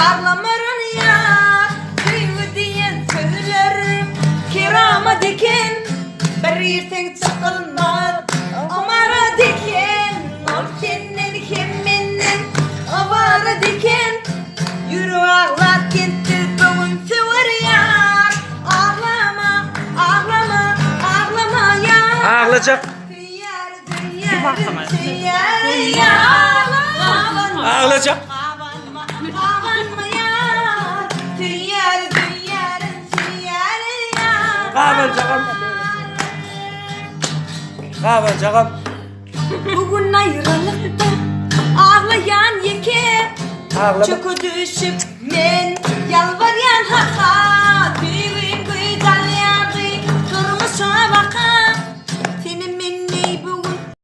Aglamaryn ýar, söýgi diýen sözler keramat eken, bir girseň çykylmaz ymarat eken, ol senden hem menden ybarat eken, ýürek aglap kentde bu gün söwer ýar, aglama, aglama, aglama ýar. Aglajak. Söýýär, söýýärin, söýýär ýar. Aglajak. Gabanma, gabanma ýar. Söýýär, söýýärin, söýýär ýar. Gabanjagam. Gabanjagam. Bu gün aýralykda aglaýan ýeke. Aglama. Çöke düşüp men ýalbarýan Haka.